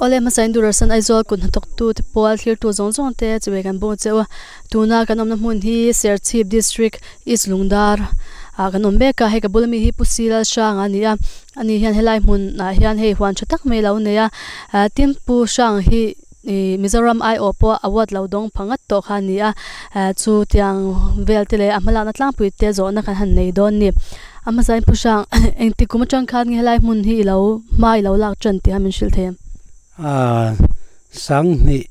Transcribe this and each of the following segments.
Awle hmasa in Doordarshan Aizawl kut hnathawktu te pawl thlirtu zawng zawng te chibai kan bawng cheu a tuna kan awmna hmun hi Serchhip district East Lungdar ah kan awm mek a hei ka bula mi hi Pu Silal Hrang a ni a ani hian helai hmun ah hian hei huan tha tak mai a lo nei a ah tin Pu Hrang hi ih Mizoram aiawh pawh award lo dawng pha ngat tawh kha a ni a ah chu tiang vel te leh a hmalakna tlangpui te zawhna kan han nei dawn a ni a hmasa in Pu Hrang engtik kum atang khan nge helai hmun hi ilo hma ilo lak tan tih a min hrilh thei em? Ah Sanghnih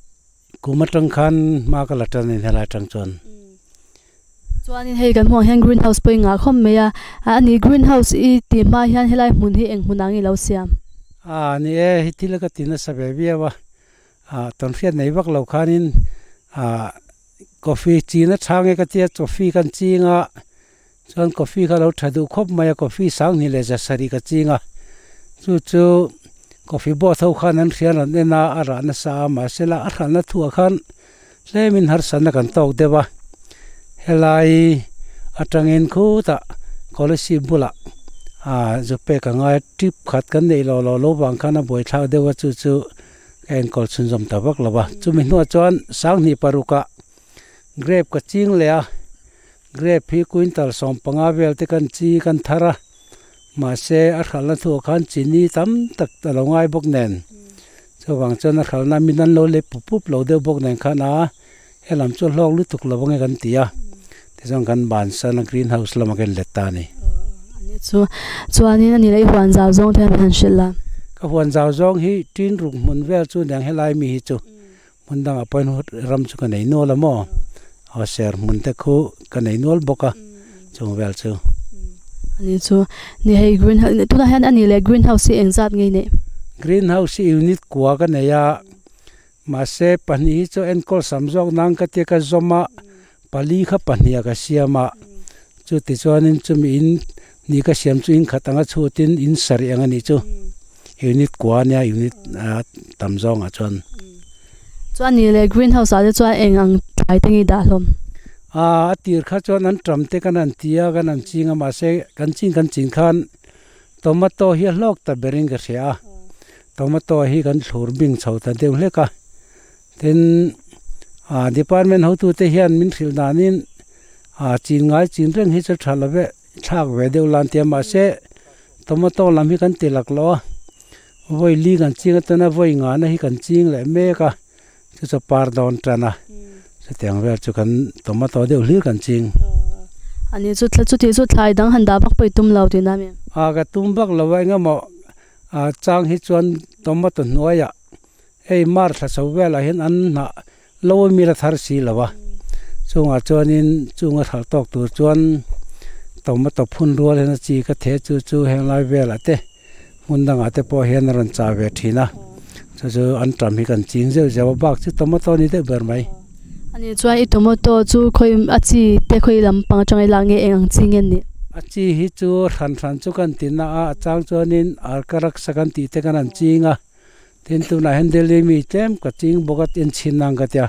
Kum atang khan hma ka la tan in helai atang chuan. Chuanin hei kan hmuh ang hian green house pawh i ngah khawp mai a, a ni green house i tih hma hian helai hmun hi eng hmun ang i lo siam? A ni e, hi thil ka ti nasa ve viau a, ah tawnhriat nei vak lo khanin ah coffee chin a chhang e ka tia coffee kan ching a, chuan coffee kha lo tha duh khawp mai a, coffee sanghnih leh za sarih ka ching a, chu chu coffee board ho khan an hrian rawn en a, a rah nasa a, mahse la a hralhna thuah khan tlemin harsatna kan tawk deuh a, helai atangin khutah scholarship bulah ah zu pek a ngai a, trip khat kan neih loh loh loh vang khan a buaithlak deuh a, chu chu ka enkawl chhunzawm ta vak lo va, chumi hnuah chuan sanghnih parukah grape ka ching leh a. Grape hi quintal 15 vel te kan chi kan thar a, mahse a hralhna thuah khan chini tam tak a lo ngai bawk nen, chuvang chuan a hralhna min an lo lep pup pup lo deuh bawk nen khan a helam chu a hlawk lutuk lo ange kan ti a, tichuan kan bansan a green house lamah kan let ta a ni. Ani chu chuanin ani leh i huan zau zawng te hian han hrilh a. Ka huan zau zawng hi tin ruk hmun vel chu niang helai mi hi chu Hmun dangah pawhin ram chu ka nei nual a maw? Aw ser hmun te khu ka nei nual bawk a, chung vel chu. Ani chu ni hei green house tunah hian ani leh green house hi engzat nge i neih? Green house hi unit kua ka nei a, mahse pahnih hi chu enkawl sam zawk nan ka tia ka zawm a, pali kha pahnih ah ka siam a, chuti chuanin chumi in ni ka siam chu in khat anga chhutin in sarih ang a nih chu unit kua ania unit tam zawngah chuan. Chuan ni leh green house ah te chuan eng ang thlai te nge i dah hlawm? A tir kha chuan an tam te kan han ti a kan han ching a mahse kan chin kan chin khan tomato hi a hlawk ta berin ka hria a, tomato hi kan thlur bing chho ta deuh hlek a. Tin, ah department hotute hian min hrilh danin ah chin ngai chin reng hi chu tha lo ve thlak ve deuh lan tia mahse tomato lam hi kan ti lak lo a, vawi li kan ching atana vawi ngana hi kan ching leh mek a, chu chu par dawn tan a, chutiang vel chu kan tomato deuh hlir kan ching. Ani chu chuti chu thlai dang han dah vak pawh i tum lo tihna mi? Ah ka tum vak lo a engemaw ah chang hi chuan tomato hnuaiah Hei mar thla chho velah hian an hnah lo a mil a thar si lo a, chungah chuanin chunga hralh tawk tur chuan tomato phun rual hian a chi ka the chu chu henglai velah te hmun dangah te pawh hian a rawn chah ve thin a, chu chu an tam hi kan ching zeuh zeuh a bak chu tomato a ni deuh ber mai. Ani chuan i tomato chu khawi a chi te khawi lampang atanga i lak nge eng ang chi nge ni? A chi hi chu hran hran chu kan ti na a, a chang chuanin arkaraksa kan tih te kan han ching a. Tin tunah hian Delhi mi tlem ka ching bawk a tin chhin ang ka tia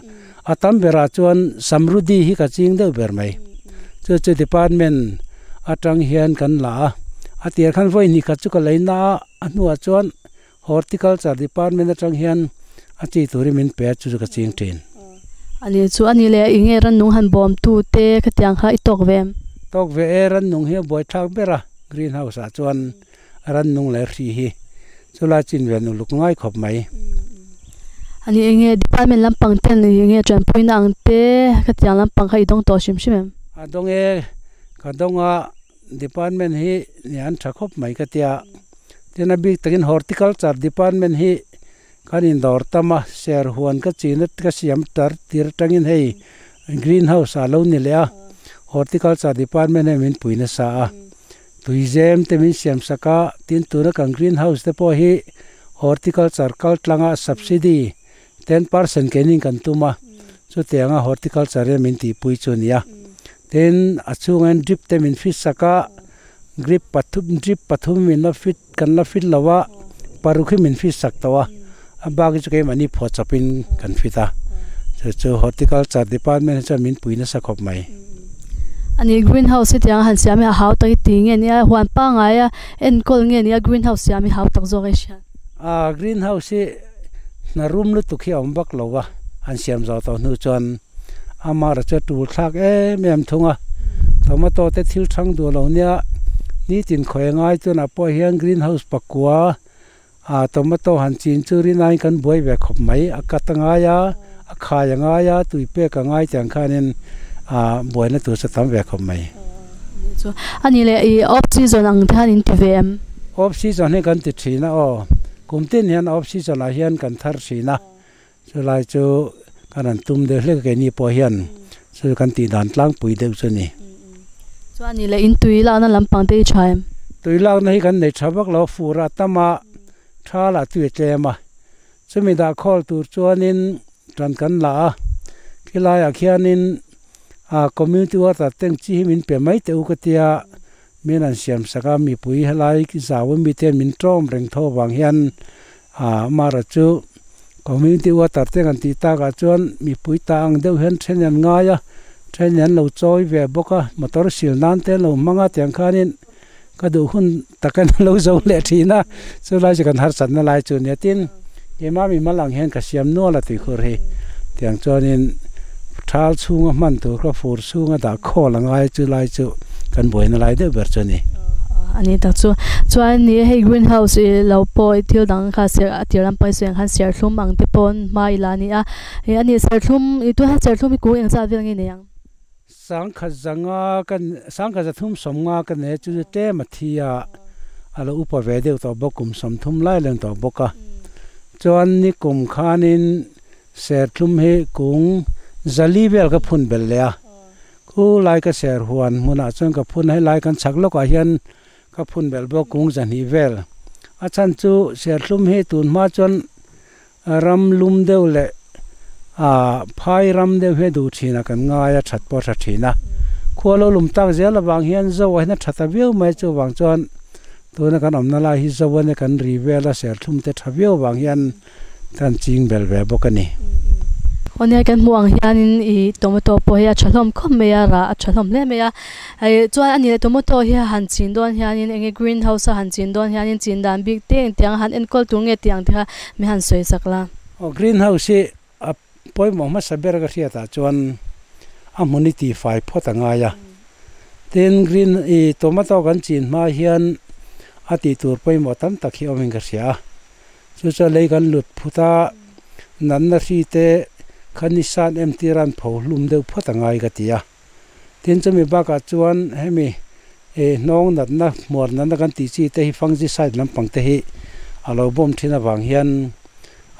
a tam berah chuan Samrudhi hi ka ching deuh ber mai chu chu department atang hian kan la a a tir khan vawi hnih khat chu ka lei na a a hnuah chuan Horticulture department atang hian a chi turin min pe a chu chu ka ching thin. Ani chu ani le eng nge rannung han bawm tu te khatiang kha i tawk ve em? Tawk ve e, rannung hi a buai thlak ber a, greenhouse ah chuan rannung leh hri hi chulai chin ve an uluk ngai khawp mai. Ani eng nge department lampang ten eng nge tanpuina ang te khatiang lampang kha i dawng tawh hrim hrim em? A dawng e, ka dawng a. Department hi ni an tha khawp mai ka tia. Tin a bik takin Horticulture Department hi kan indawr tam a, ser huan ka china ka siam tar tir atangin hei green house ah lo ni leh a, Horticulture Department hian min pui nasa a, tuizem te min siam sak a, tin tuna kan green house te pawh hi Horticulture kal tlanga subsidy 10% keinin kan tum a, chutianga horticulture hian min tihpui chu a ni a. Tin, a chhungah hian drip te min fit sak a, drip pathum drip pathum min la fit kan la fit lo a, paruk hi min fit sak tawh a, a bak hi chu keimahni phuah chawpin kan fit a, chu chu horticulture department hi chuan min pui nasa khawp mai. A ni, green house hetiang a han siam hi a hau tak hi ti nge nia, huan pangngai a enkawl nge nia green house siam hi hau tak zawk a i hriat? A green house hi hna rum lutuk hi a awm vak lo a, an siam zawh tawh hnu chuan amah chu a tul thlak em em thung a, tomato te thil thang duh lo nia nitin khawi a ngai tunah pawh hian green house pakua ah tomato han chin chu rinaiin kan buai ve khawp mai, a cut a ngai a, a khai a ngai a, tui pek a ngai tiang khanin ah buaina tur chu a tam ve khawp mai. Chu a ni leh i off season ang te khan in ti ve em? Off season hi kan ti thin a aw, kum tin hian off season ah hian kan thar thin a, chulai chu kan han tum deuh hlek a keini pawh hian chu kan tih dan tlangpui deuh chu a ni. Chu a ni leh in tui lakna lampang te i tha em? Tui lakna hi kan nei tha vak lo, fur a tam a, tha lah tui a tlem a, Chumi dah khawl tur chuanin tan kan la a, khilaiah khianin ah community water tank chi hi min pe mai teh u ka tia, min han siam sak a, mipui helai zau a mite hian min tawm reng tho avang hian ah amaherawh chu community water tank an tih takah chuan mipui ta ang deuh hian then an ngai a, then an lo chawi ve bawk a, motor sil nan te an lo hmang a tiang khanin. Ka duh hun takin a lo zo leh thin a, chu lai chu kan harsatna lai chu nia. Tin, keimah mi mal ang hian ka siam nual a tuikhur hi. Tiang chuanin thal chhunga hman tur kha fur chhunga dah khawl a ngai a, chu lai chu kan buaina lai deuh ber chu a ni. A ni tak chu. Chuan ni hei green house i lo pawh i thil dang kha ser a tir lam pawh hi sawi ang khan serthlum ang te pawn hma i la a ni a. A ni serthlum i tunah hian serthlum hi kung engzat vel nge nei ang? Sangkhat zanga ka sangkhat zathum sawmnga ka nei a chu chu tlem a thi a, a lo upa ve deuh tawh bawk kum sawmthum lai leng tawh bawk a. Chuan nikum khanin serthlum hi kung zali vel ka phun belh leh a, khu lai ka ser huan hmunah chuan ka phun a, helai kan chhak lawkah hian ka phun belh bawk kung zahnih vel. A chhan chu serthlum hi tun hma chuan Ram lum deuh leh ah phai ram deuh hi a duh thin a, kan ngai a that pawh a tha thin a. Khua lo lum tak zel avang hian zo ah hian a tha ta viau mai chuvang chuan tuna kan awmna lai hi zo a nia kan ri vel a serthlum te tha viau avang hian kan ching bel ve bawk a ni. Awnia kan hmuh ang hianin ih tomato pawh hi a tha hlawm khawp mai a, rah a tha hlawm hle mai a. Hei chuan a ni le tomato hi a han chin dawn hianin eng nge green house a han chin dawn hianin chin dan bik te engtiang a han enkawl tur nge tih ang te kha mi han sawi sak la. Aw green house hi a pawimawh hmasa ber ka hriatah chuan a hmun i tihfai phawt a ngai a, tin green i tomato kan chin hma hian a tih tur pawimawh tam tak hi awmin ka hria a, chu chuan lei kan lut phut a, natna hri te kha ni san em tir a an pho hlum deuh phawt a ngai ka ti a. Tin chumi bakah chuan hemi eh hnawng natna hmuar natna kan tih chi te hi fungicide lampang te hi a lo bawm thin avang hian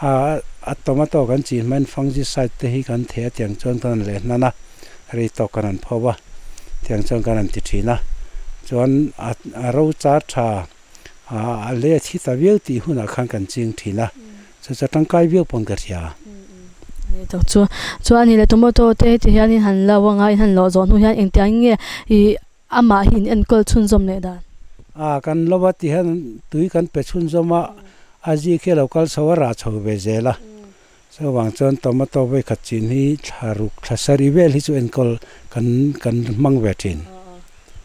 a a tomato kan chih hmain fungicide te hi kan theh a tiang chuan kan han leh hnan a, rei tawk kan han pho a, tiang chuan kan han ti thin a. Chuan a a ro char tha a a lei a thi ta viau tih hunah khan kan ching thin a. Chu chu tangkai viau pawn ka hria. Ni tak chu. Chuan ni le tomato te heti hian in han lo anga in han lawh zawh hnu hian engtiang nge ih amah hi in enkawl chhunzawm leh dan? A kan lo a ti hian tui kan pe chhunzawm a, a zik hi a lo kal chho a rah chho ve zel a. Chuvang chuan tomato vawikhat chin hi thla ruk thla sarih vel hi chu enkawl kan kan hmang ve thin.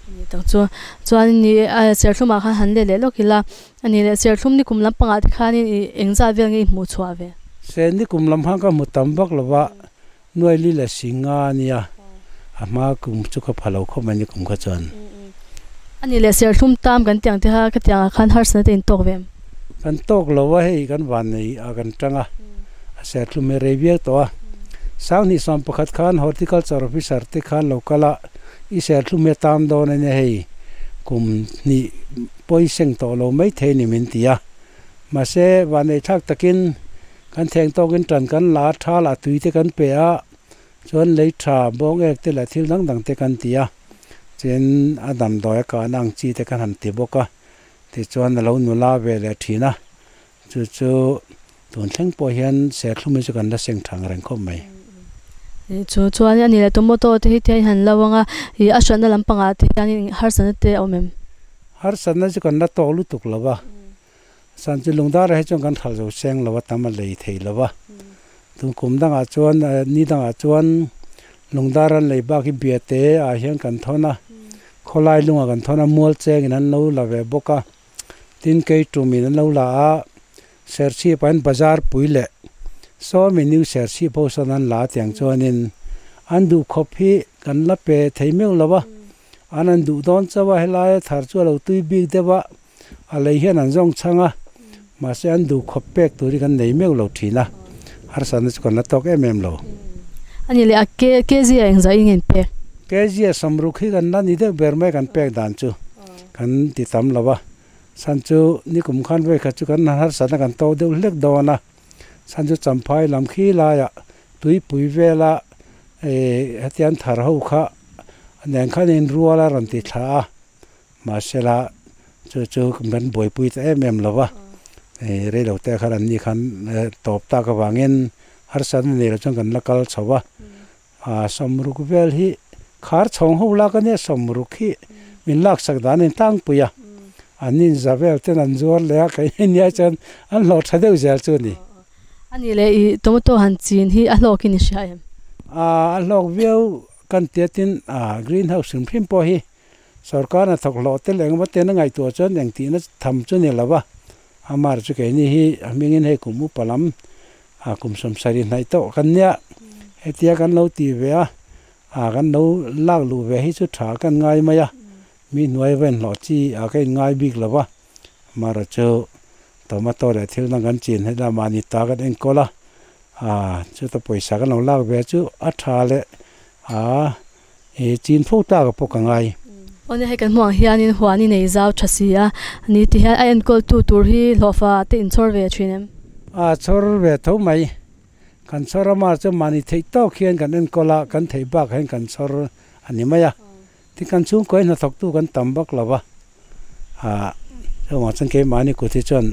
Ani tak chu chuan ni serthlum ah khan han let leh lawk ila ani leh serthlum ni kum lampangah te khanin ih engzat vel nge i hmuh chhuah ve? Se ni kum lam khan ka hmu tam vak lo va, nuai li leh si nga a nia, a hma kum chu ka pha lo khawp mai ni kum kha chuan. Ani leh serthlum tam kan tiang te kha ka tiang ah khan harsatna te in tawk ve em? Kan tawk lo a, hei kan van nei ah kan tang a, a serthlum hi rei viau tawh a. Sanghnih 11 khan Horticulture Officer te khan lo kal a, i serthlum hi a tam dawn a nia hei, kum hnih pawi seng tawh lo mai thei a ni min ti a. Mahse, vanneithlak takin kan theng tawkin tan kan la a, tha lah tui te kan pe a, chuan lei tha, bawng ek te leh thil dang dang te kan ti a, chuan a damdawi a kahna ang chi te kan han ti bawk a, tichuan a lo nula ve leh thin a, chu chu tun thleng pawh hian serthlum hi chu kan la seng thang reng khawp mai. Chu chuan a ni leh tomato te hi tiang han lo ang a, ih a hranna lampangah te hian harsatna te a awm em? Harsatna chu kan la tawk lutuk lo va, San chu Lungdara hi chuan kan hralh zo seng lo a, tam a lei thei lo va. Tun kum dangah chuan ni dangah chuan Lungdara an lei bak hi Biate ah hian kan thawn a, khawlai lungah kan thawn a, mual chengin an lo la ve bawk a. Tin kei tumin an lo la a, Serchhip ah hian bazar pui leh sawmi New Serchhip ho sawn an la a tiang chuanin an duhkhawp hi kan la pe thei meuh lo va. An an duh dawn chauh a, helaia thar chu a lo tui bik deuh a, a lei hian an zawng chhang a, mahse an duh khawp pek tur hi kan nei meuh lo thin a, harsatna chu kan la tawk em em lo. A ni leh a, ke kg ah engzah in nge an pek? Kg ah samruk hi kan la ni deuh ber mai kan pek dan chu kan ti tam lo a, chhan chu nikum khan vawikhat chu kan harsatna kan tawk deuh hlek dawn a, chhan chu champhai lam khi laiah tuipui vela hetiang thar ho kha nen khan inrual a rawn ti thla a, Mahsela chu chu kan buaipui ta em em lo va, reilo te khan an ni khan tawp tak avangin harsatna nei lo chuan kan la kal chho va, sawmruk vel hi khar chhawng ho lak a nia sawmruk hi min laksak dan a intlangpui a, an inza vel ten an zuar leh a kei nia chuan an hlawh tha deuh zel chu a ni. A nih leh i tomato han chin hi a hlawkin i hria em? A hlawk viau kan tiatin green house hrim hrim pawh hi Sorkar hnathawk hlawh tel engemaw ten a ngaihtuah chuan engtihna tham chu ni lo va, amar chu keini hi a hmingin hei kum upa lam ah kum sawmsarih hnaih tawh kan nia, hetia kan lo tih ve a, ah kan lo lak luh ve hi chu tha kan ngai mai a, mi hnuai va inhlawh chi ah ka inngai bik lo va, amar chu tomato leh thil dang kan chin heta mahni ta kan enkawl a, ah chuta pawisa kan lo lak ve chu a tha leh ah. He chin fo tak a pawh ka ngai. Awle hei kan hmuh ang hianin huan i nei zau tha si a, ni ti hian a enkawl tu tur hi hlawhfa te in chhawr ve thin em? A chhawr ve tho mai, kan chhawr a mar chu mahni theih tawk hian kan enkawl a, kan theih bak hian kan chhawr a ni mai a, tin kan chhungkaw hi hnathawk tu kan tam vak lo va, ah chuvang chuan keimahni kut hi chuan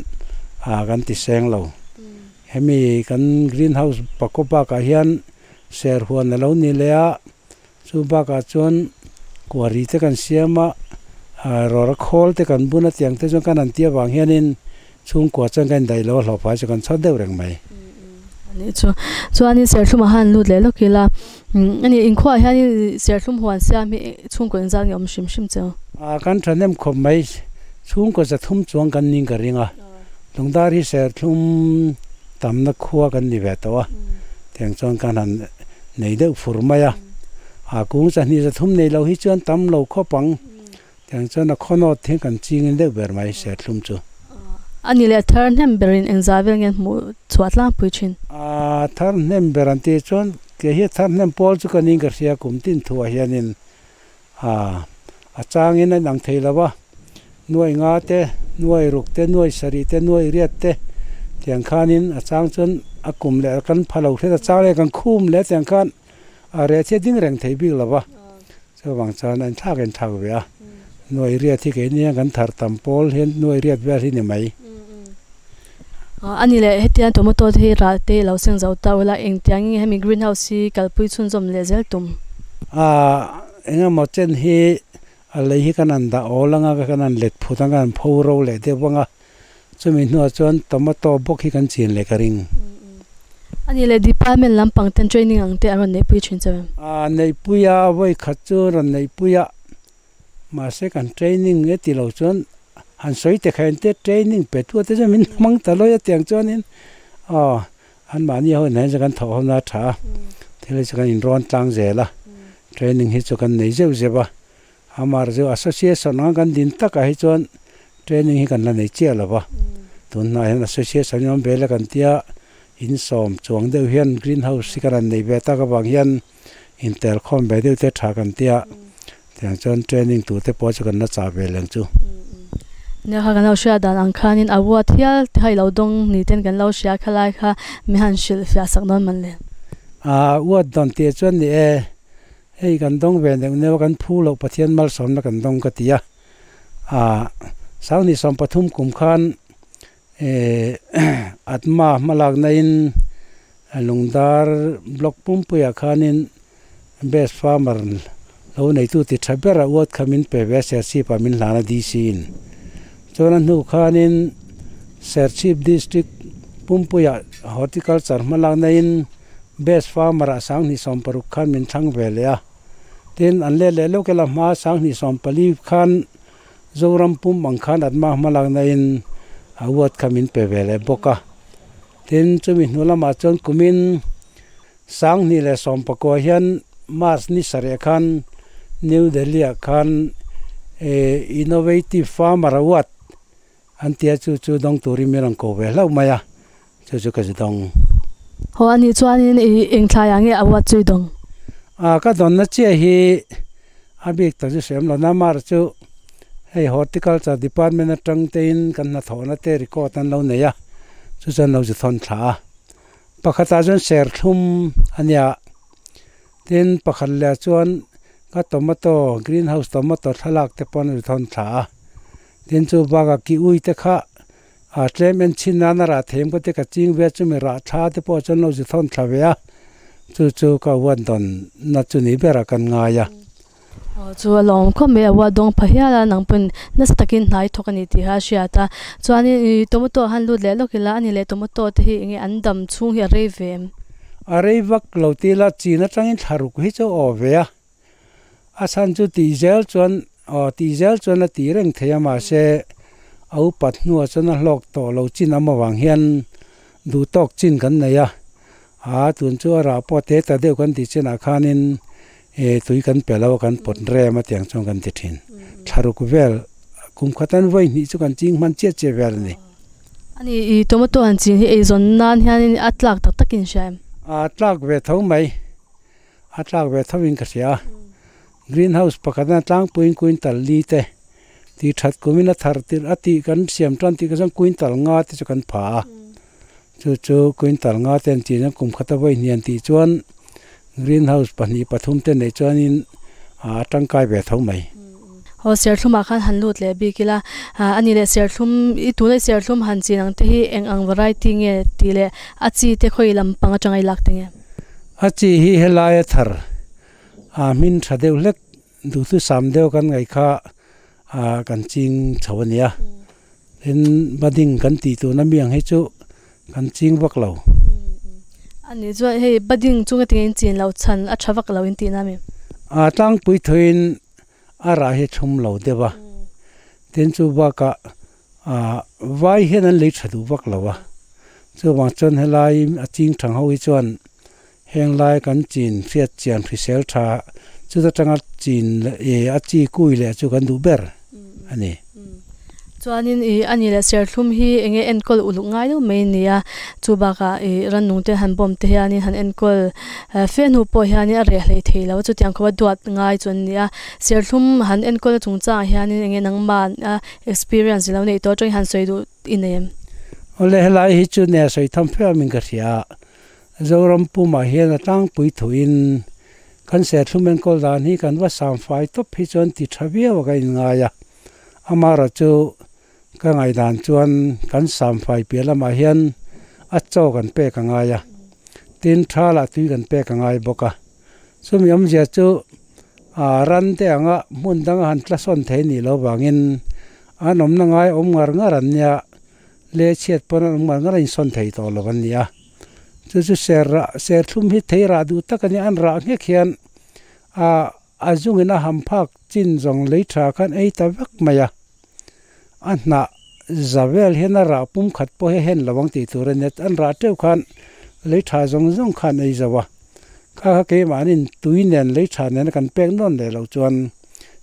ah kan ti seng lo, hemi kan green house pakua bakah hian Ser huan a lo ni leh a, chu bakah chuan kuari te kan siam a, rawra khawl te kan bun a tiang te chuan kan han tih avang hianin chhungkua chuan kan indaih lo a hlawhfai chu kan chhawt deuh reng mai. Anih chu chuanin serthlum ah han lut leh lawk ila, ani inkhuaah hianin serthlum huan siam hi chhungkaw engzat nge awm hrim hrim cheu? Kan thahnem khawp mai, chhungkaw zathum chuang kan ning ka ring a. Lungdar hi serthlum tamna khua kan ni ve tawh a, tiang chuan kan han nei deuh fur mai a, a kung chahnih zathum nei lo hi chuan tam lo khawp ang, tiang chuan a khawnawt hi kan chingin deuh ber mai serthlum chu. A ni leh thar hnem berin engzah vel nge hmuh chhuah tlangpui thin? A thar hnem ber an tih chuan kei hi a thar hnem pawl chu ka ning ka hria kum tin thuah hianin A changin a inang thei lo a, nuai nga te, nuai ruk te, nuai sarih te, nuai riat te tiang khanin a chang chuan a kum leh kan pha lo hret a chang leh kan khum leh tiang khan a reh chiah ding reng thei bik lo va, chuvang chuan a inthlak inthlak ve a, nuai riat hi keini hian kan thar tam pawl hian nuai riat vel hi ni mai. A ni leh hetiang tomato te hi ral te lo seng zo ta ula engtiang nge hemi greenhouse hi kalpui chhunzawm leh zel tum? Engemaw chen hi a lei hi kan han dah awl anga kan han let phut anga kan han pho ro leh deuh vang a, chumi hnuah chuan tomato bawk hi kan chin leh ka ring. A nih leh department lampang ten training ang te an rawn neihpui thin chauh em? Neihpui a, vawi khat chu rawn neihpui a. Mahse kan training nge ti lo chuan han sawi te kha ente training pe tu te chu min hmang ta lawi a tiang chuanin aw anmahni ho in hian kan thawh ho na tha a thil hi chu kan inrawn tlang zel a training hi chu kan nei zeuh zeuh a amah chu association anga kan din takah hi chuan training hi kan la nei chiah lo va tunhnah hian association hi awm ve la kan tia insawm chuang deuh hian green house hi kan rawn nei ve tak avang hian. Intel khawm ve deuh te tha kan tia, tiang chuan training tur te pawh chu kan la chah ve leng chu. Nia kha kan lo hria dan ang khanin a vuat hial te kha i lo dawng ni ten kan lo hria kha lai kha mi han hrilh fiah sak dawn man le. A uat dawn tih chuan ni e, hei kan dawng ve neuh neuh a kan phu loh Pathian malsawmna kan dawng ka ti a, a Sanghnih 13 kum khan Atma hmalakna in Lungdar block pumpuiah khanin Best Farmer lo neitu ti tha bera uat kha min pe ve a, Serchhip-ah min hlan a DC-in. Chuan a hnu khanin Serchhip District pumpuiah Horticulture hmalaknain Best Farmer-ah 2016 khan min thlang ve leh a. Tin, an let leh lawk ila hma 2014 khan Zoram pum ang khan Atma hmalaknain a uat kha min pe ve leh bawk a. Tin, chumi hnu lamah chuan kumin 2019 hian March ni sarih khan New Delhi-ah khan Innovative Farmer Award an tia chu chu dawng turin min rawn ko ve hlauh mai a, chu chu ka zu dawng. Haw a nih chuanin i eng thlaiah nge award chu i dawng? A, ka dawnna chiah hi a bik tak chu hriam lo na, March chu hei Horticulture Department atang tein kan hnathawhna te record an lo nei a, chu chuan lo zu thawn thla a. Pakhatah chuan serthlum a nia, tin pakhat leh chuan ka tomato, green house tomato thlalak te pawh an zu thawn thla a. Tin chu bakah ki ui te kha a tlem en chhin nan a rah them ka te ka ching ve a, chumi rah thla te pawh chuan lo zu thawn thla ve a, chu chu ka uan dawn na chu ni berah kan ngai a. Aw chu a lawm khawp mai a, ua dawng pha hial a, nang pawhin nasa takin hnai thawk a ni tih kha a hriat a. Chuanin ih tomato ah han lut leh lawk ila, a ni leh tomato te hi enge an dam chhung hi a rei ve em? A rei vak lo ti ila, chin atangin thla ruk hi chu aw ve a, a chhan chu tih zel chuan aw tih zel chuan a tih reng thei a, mahse a upat hnuah chuan a hlawk tawh lo chin am avang hian duh tawk chin kan nei a, A tun chu a rah pawh te ta deuh kan tih chinah khanin eh tui kan pe lo a kan pawt rem a tiang chuan kan ti thin. Thlaruk vel kum khatan vawi hnih chu kan ching hman chiah chiah vel a ni. Ani i tomato han chin hi eizawn nan hianin a tlak tak takin hria em? A tlak ve tho mai. A tlak ve tho in ka hria a. Green house pakhatna tlangpuiin quintal li te tih that kumin a thar tirh a tih kan siam tan tih ka chuan quintal nga te chu kan pha a. Chu chu quintal nga te an chin a, kum khata vawi hnian tih chuan green house pahnih pathum te neih chuanin a tangkai ve tho mai. Aw serthlumah khan han lut leh bik ila, a ni leh serthlum i tuna i serthlum han chin ang te hi eng ang variety nge tih leh a chi te khawi lampang atanga i lak te nge? A chi hi helaia thar a hmin tha deuh hlek Duhthusam deuh kan ngaih kha kan ching chho a nia. Tin, budding kan tih tuna mi ang hi chu kan ching vak lo. A nih chuan hei budding chu ngatinge in chin loh chhan a tha vak lo in tihna mi? A tlangpui thuin a rah hi thlum lo deuh a. Tin, chu bakah vai hian an lei tha duh vak lo a. Chuvang chuan helai a ching thang ho hi chuan Heng lai kan chin hriat chian hrisel tha chuta tanga chin leh i a chi kui leh chu kan duh ber a ni. Chuanin i a ni leh serthlum hi enge enkawl uluk ngai deuh mai a ni a, chu bakah i rannung te han bawm te hianin han enkawl fe hnu pawh hianin a reh hlei thei lo a, chutiang khawpa duat ngai chu an ni a. Serthlum han enkawl chungchangah hianin enge nangmah experience i lo neih tawh atangin han sawi duh i nei em? Awle helai hi chu nia sawi tham feuh a min ka hria a, Zoram pumah hian a tlangpui thuin kan serthlum enkawl dan hi kan va samfai tawp hi chuan ti tha viau a ka inngai a. Amaherawhchu ka ngaihdan chuan kan samfai piah lamah hian a chaw kan pek a ngai a, tin tha lah tui kan pek a ngai bawk a. Chumi awmzia chu ran te anga hmun danga han tlasawn thei nih loh vangin an awmna ngai awm ngar ngar an nia. Le chhiat pawn an awm ngar ngar a insawn thei tawh lo an ni a. Chu chu ser rah, serthlum hi thei rah duh tak a ni a, an rah nghek hian a a zungin a ham phak chin zawng lei tha khan ei ta vek mai a, a hnah za vel hian a rah pum khat pawh hi a hen lo ang tih tur a nia, an rah teuh khan lei tha zawng zawng khan ei zo a, kha kha keimahnin tui nen lei tha nena kan pek nawn leh loh chuan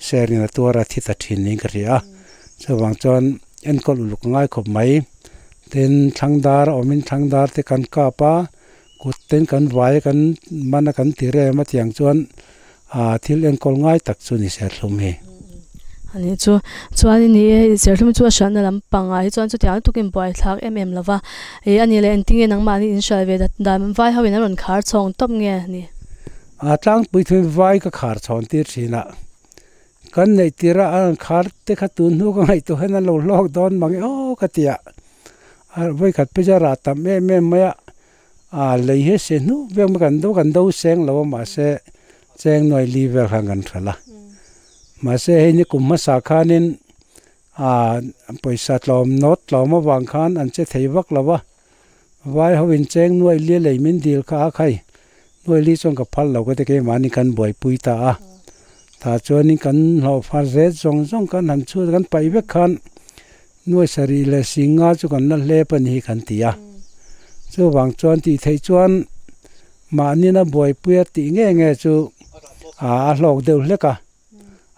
serin a tuar a thi ta thin niin ka hria a, chuvang chuan enkawl uluk a ngai khawp mai. Tin, thlangdar a awmin thlangdar te kan kap a, kut ten kan vai a kan man a kan ti rem a tiang chuan ah thil enkawl ngai tak chu ni serthlum hi. Ani chu chuan ni e, serthlum chu a hranna lampangah hi chuan chutiang lutukin buai thlak em em lo va, ih ani leh engtinge nangmahni in hral ve dat dan vai ho in an rawn khar chhawng tawp nge ni? A tlangpui thil vai ka khar chhawn tir thin a, kan neih tirh a an rawn khar te kha tun hnu ka ngaihtuah hian an lo hlawk dawn mang e aw ka ti a, a vawikhat phei chu a rah tam em em mai a, a lei hi a se hnu vek mai kan do kan do seng lo a mahse cheng nuai li vel khan kan hralh a, mahse hei ni kum hmasa khanin a pawisa tlawm nawt tlawm avang khan an che thei vak lo a, vai ho in cheng nuai li lei min dil kha a khai nuai li chuan ka phal lo ka ti keimahni kan buaipui ta a, tah chuanin kan hlawhfa zet zawng zawng kan han chhut kan paih vek khan nuai sarih leh singa chu kan la hlep a ni hi kan ti a, chuvang chuan tih theih chuan mahni na buaipui a tih nge nge chu a hlawk deuh hlek a.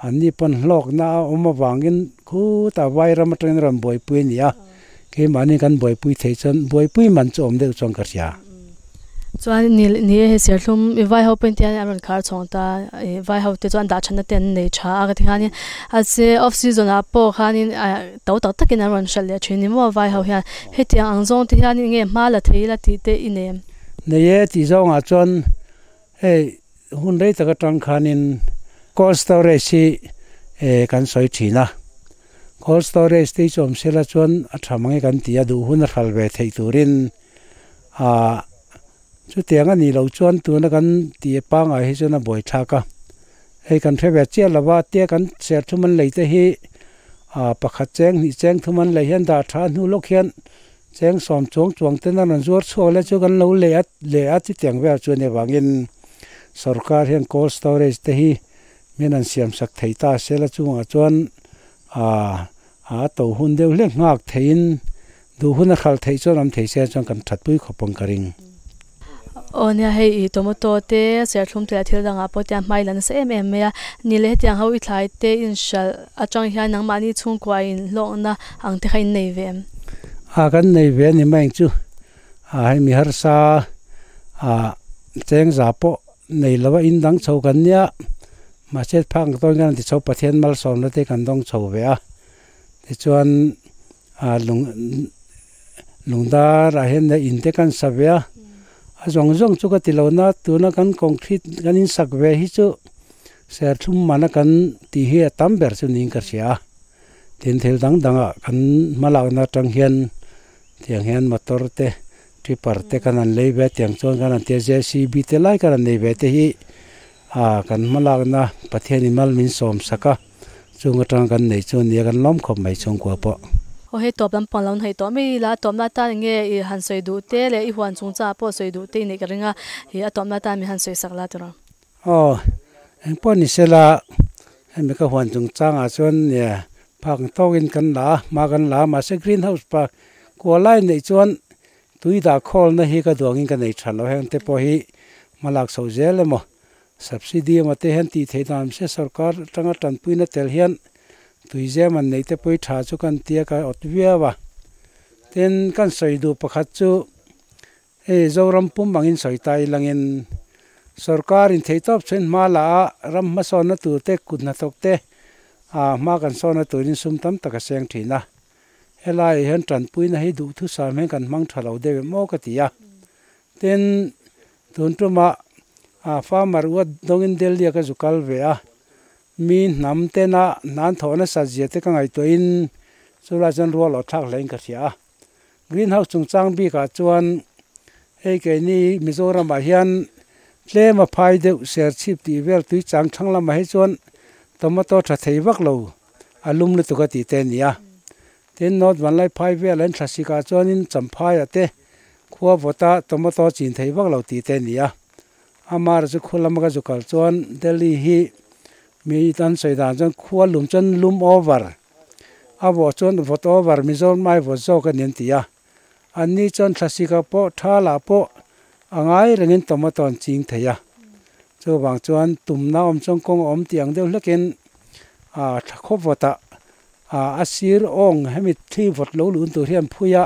Anni pawn hlawkna a awm avangin khutah vairam atangin a rawn buaipui a ni a, keimahni kan buaipui theih chuan buaipui man chu awm deuh chuan ka hria. Chuan ni ni e hei serthlum i vai ho pawhin tihian an rawn khar chhawng ta i vai ho te chuan dahchhanna te an nei tha a ka ti khanin a che off season ah pawh khanin to tak takin an rawn hralh leh thin ni maw vai ho hian hetiang ang zawng te hian enge hma la thei ila tih te i nei em? Nei e tih zawngah chuan Hei hun rei tak atang khanin cold storage hi eh kan sawi thin a, cold storage te hi chu awm sela chuan a tha mange kan ti a, duh hun a hral ve theih turin ah chutiang a nih loh chuan tuna kan tih pangngai hi chuan a buaithlak a, hei kan hre ve chiah lova tia kan serthum an lei te hi ah pakhat cheng hnih cheng thum an lei hian dah tha hnu lawk hian Cheng sawm chuang chuang ten a rawn zuar chhuak le chu kan lo leh a leh a chutiang vel chu a ni avangin sorkar hian cold storage te hi min an siam sak thei ta sela chungah chuan aah a to hun deuh hlek nghak theiin duh hun a hralh theih chuan awm thei se chuan kan thatpui khawp ang ka ring. Aw nia hei i tomato te serthlum te leh thil dangah pawh tiang hmai la nasa em em mai a ni leh hetiang ho i thlai te inhralh atang hian nangmahni chhungkua inhlawkna ang te kha in nei ve em? A kan nei ve a ni mai ang chu a hei mi harsa a chengza pawh nei lo a in dang chho kan nia mahse phak ang tawn hian an ti chho Pathian malsawmna te kan dawng chho ve a tichuan a lung Lungdarah hian in te kan sa ve a, a zawng zawng chu ka ti lo na, tuna kan concrete kan in sak ve hi chu serthlum mana kan tih hi a tam ber chu niin ka hria a, tin thil dang dangah kan hmalakna atang hian tiang hian motor te tripper te kan han lei ve a tiang chuan kan han tia JCB te lai kan han nei ve te hi ah kan hmalakna Pathianin mal min sawm sak a. Chung atanga kan neih chu nia kan lawm khawp mai chhungkua pawh. Aw hei tawp lampang lo hnaih tawh mai ila a tawpna atan enge i han sawi duh te leh i huan chungchangah pawh sawi duh te i neih ka ring a, i a tawpna atan min han sawi sak la tiraw. Aw engpawh ni sela hemi ka huan chungchangah chuan nia phak ang tawkin kan la a, hma kan la a mahse green house pa kua lai neih chuan tui dah khawlna hi ka duangin ka nei tha lo heng te pawh hi hmalak chhoh zel emaw Subsidy emaw te hian tih theih dan se sorkar atanga tanpuina tel hian tuizem an neih te pawh hi tha chu kan tia ka awt viau a. Tin, kan sawi duh pakhat chu hei Zoram pum angin sawi ta ilangin sorkar in theihtawp chhuin hma la a ram hmasawnna tur te kut hnathawk te ah hma kan sawnna turin sum tam tak a seng thin a. Helaiah hian tanpuina hi duhthusam hian kan hmang tha lo deuh em aw ka ti a. Tin, Tun tumah a farmer uat dawngin Delhi a ka zu kal ve a, mi hnam tena hnan thawh nasa zia te ka ngaihtuahin chulai chuan rual aw thlak hlein ka hria a. Green house chungchang bikah chuan hei keini Mizoramah hian tlem a phai deuh serchhip tih vel tui chang thlang lamah hi chuan tomato tha thei vak lo a lum lutuk a tih te a ni a. Tin, North Vanlai phai vel an thlasikah chuanin Champhaiah te Khua vawta tomato chin thei vak lo tih te a ni a, Amar chu khu lama ka zu kal chuan Delhi hi Mi tan sawi dan chuan khua lum chuan lum over a vawh chuan vawt over Mizoram ai vawt zawk a ni an ti a. Anni chuan thlasika pawh tha lah pawh a ngai rengin tomato an ching thei a. Chuvang chuan tumna awm chuan kawng a awm tih ang deuh hlekin ah thla khawp vawtah ah a sir awng hemi thli vawt lo lun tur hi an phui a,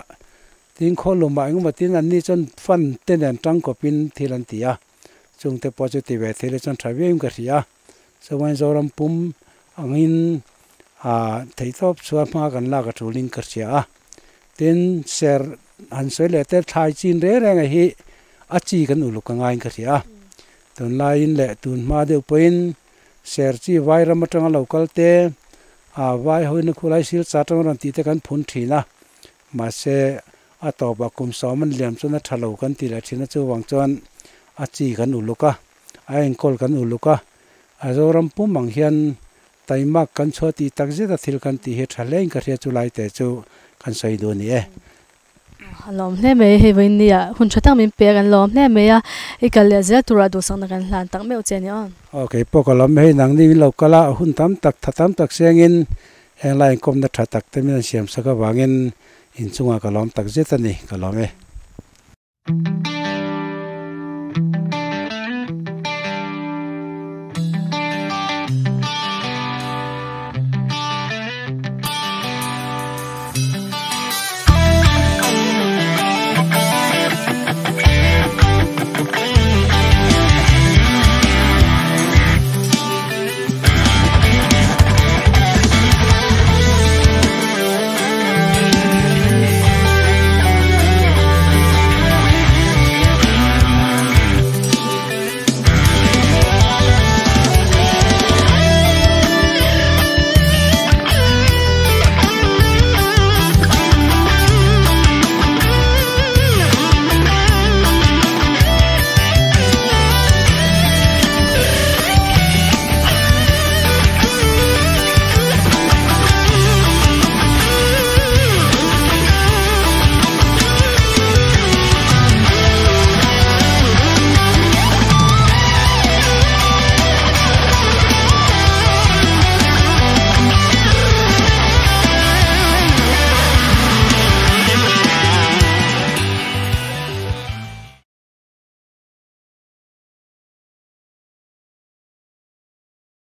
tin khaw lumah engemaw tin anni chuan fan te nen tangkawpin thil an ti a. Chungte pawh chu ti ve thei le chuan tha viauin ka hria a, chuan Zoram pum angin ah theihtawp chhuar hma kan lak a tulin ka hria a, tin ser han sawi leh te thlai chin reng reng hi a chi kan uluk a ngaiin ka hria a, tunlaiin leh tun hma deuh pawhin ser chi vai ram atanga lo kal te ah vai hoin a khulai silchar atanga rawn tih te kan phun thin a, mahse A tawpah kum sawm an liam chuan a tha lo kan ti leh thin a, chuvang chuan a chi kan uluk a, a enkawl kan uluk a, a Zoram pum ang hian taimak kan chhuah tih tak zet a thil kan tih hi tha hlein ka hria chu lai teh chu kan sawi duh a ni e. A lawm hle mai, hei vawiin nia hun tha tak min pe a kan lawm hle mai a, i kal leh zel turah duhsakna kan hlan tak meuh che a ni aw. Aw kei pawh ka lawm hei nangni min lo kal a, hun tam tak tha tam tak sengin heng lai inkawmna tha tak te min an siam sak avangin Inchungah ka lawm tak zet a ni, ka lawm e.